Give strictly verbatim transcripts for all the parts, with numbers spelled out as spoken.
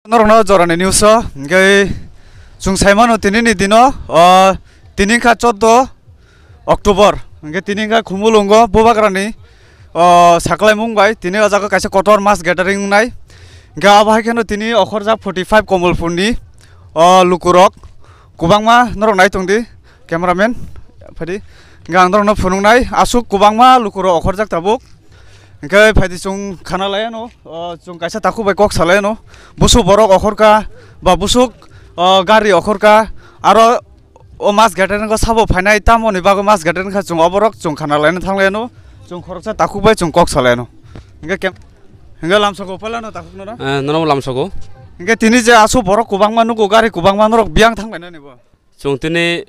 Norokno jorani news o, hingke chwng saimano tinini dino, o, tini wngkha choddo October, hingke tini wngkha Khumulwngo Bubagrani, o, saklaimung bai tini o jaga kaisa kotor mass gathering wngnai. Hingke abo hai kheno tini okhorjak forty five Komolpurni, o, lukurok kwbangma norok nai tongdi, cameraman, phaidi. Hingke ang norokno phunuknai, aswk kwbangma lukurok okhorjak tabuk. Hingke phaidi chwng khana laiano, o, chwng kaisa takhuk bai kok sa laiano. Busuk borok okhorka, ba busuk, o, gari okhorka, aro o mass gathering o sabo phainai, tamoni bagwi mass gathering kha chwng oborok chwng khana laina thang laiano. Chwng khoroksa takhuk bai chwng kok sa laiano. Hingke kem-, hingke lamsoko pailano takhukno na? Eh, nono lamsoko. Hingke tini je aswk borok kwbangma nugo, gari kwbangma norok biyang thang lainani bo. Chwng tini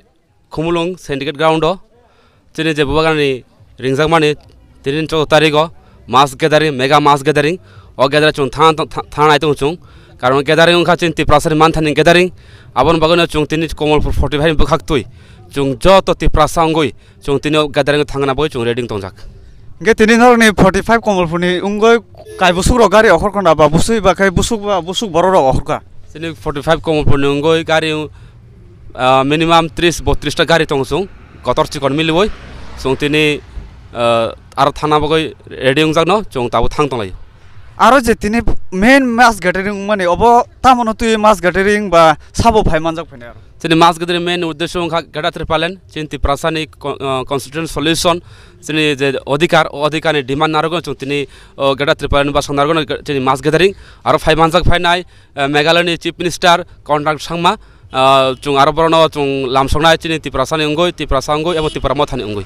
Khumulwng Syndicate Ground o chini je Bubagrani ringjakmani tini chwda tarigo mass gathering, mega mass gathering. O gathering chwng thang, thang, thangnai tongo chwng. Karon gathering wngkha chini Tiprasani manthani gathering. Aboni bagwino chwng tini Komolpur forty five ni bwkhaktwi chwng joto Tiprasa wngwi chwng tini o gathering thangna bagwi chwng ready tongjak. Hingke tini norokni forty five Komolpurni wngwi kai busukrok gari okhorkha na ba busui ba khe busuk ba busuk bororok okhorkha? Chini forty five Komolpurni wngwi gari, ah, minimum tris botris ta gari tongo chwng, kotor chikon miliwi. Chwng tini, ah, aro thangna bagwi ready wngjakno chwng tabuk thang tonglaio. Aro je tini main mass gathering wngmani obo tamono twi mass gathering ba sabo phai manjak phainai aro? Chini mass gathering main uddesho wngkha Greater Tipraland, chini Tiprasani con-, ah, constitutional solution, chini je odhikar, o odhikarni demand narwgwi chwng tini, o, Greater Tipraland bwskango narwgwi chini mass gathering. Aro phai manjak phainai, eh, Meghalayani Chief Minister Conrad Sangma, ah, chwng aro borokno chwng lamsoknai chini Tiprasani wngwi, Tiprasa wngwi abo Tipra Mothani wngwi.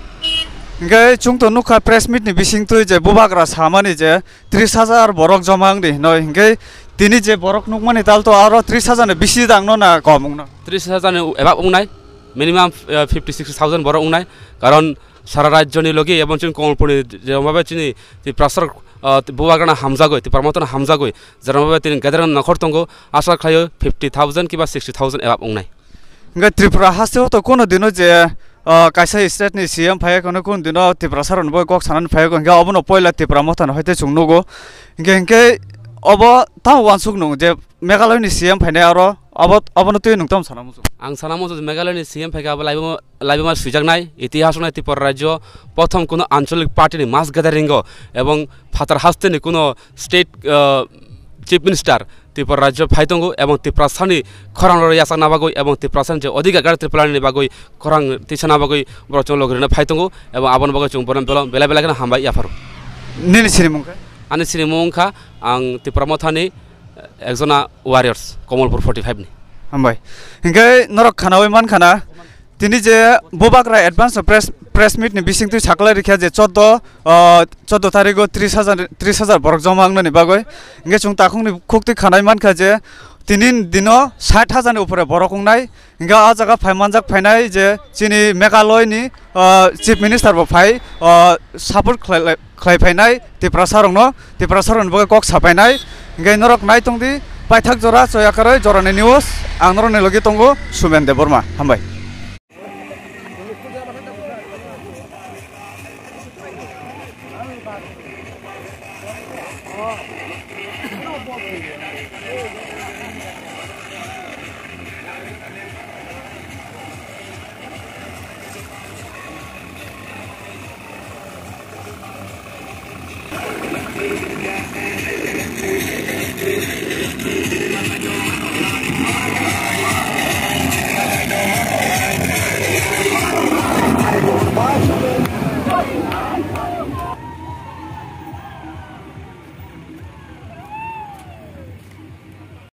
Hingke chwng to nukha press meet ni bisingtwi je Bubagra samani je tris hajar borok joma wngdi hinoi, hingke tini je borok nukmani tal to aro tris hajar ni bisi dangno na kom wngno? Tris hajar ni ebak wngnai, minimum, eh, fifty sixty thousand borok wngnai, karon sara rajyoni logi ebong chini Komolpurni jeromabe chini Tiprasarok, ah, Bubagrano hamjagwi, Tipra Mothano hamjagwi, jeromabe tini gathering nokhor tongo, asha khlaio fifty thousand kiba sixty thousand ebak wngnai. Hingke Tripura hasteo to kuno dino je, ah, kaisa state ni C M phaiya kono kuno dino Tiprasarokno bo kok sanani phaiya hingke obono poila Tipra Mothano hai te chwng nugo. Hingke, hingke obo tamo uansuk nung je Meghalaya ni C M phainai aro abo, abono twi nung tamo sana muchung? Ang sana muchung je Meghalaya ni C M phaikha abo laibuma, laibuma swijaknai, itihas wngnai Tripura rajyo prothom kuno anchalik party ni mass gathering o ebong phatar haste ni kuno state, ah, chief minister Tripura rajyo phai tongo ebong Tiprasani khorang rok yachakna bagwi ebong Tiprasani je odhikar Greater Tipraland ni bagwi khorang tisana bagwi borok chwng logi rwna phai tongo ebong aboni bagwi chwng bono belai belai kheno hambai yapharo. Nini sinimung khe? Ani sinimung wngkha ang Tipra Mothani ekjona warriors, Komolpur forty five ni. Hambai. Hingke norok khanaui mankha na, tini je Bubagra advance press, press meet ni bisingtwi saklai rikha je choddo, ah, choddo tarigo tris hajar, tris hajar borok joma wngnani bagwi. Hingke chwng takhukni khuktwi khanai mankha je tini dino sait hajar ni upore borok wngnai. Hingke ah jaga phai manjak phainai je chini Meghalaya ni, ah, chief minister bo phai, ah, support khlai, khlai phainai Tiprasa rokno, Tiprasa rokni bagwi kok sapainai. Hingke norok nai tongdi, paithak jora choyakarwi jorani news, ang norokni logi tongo Suben Debbarma. Hambai.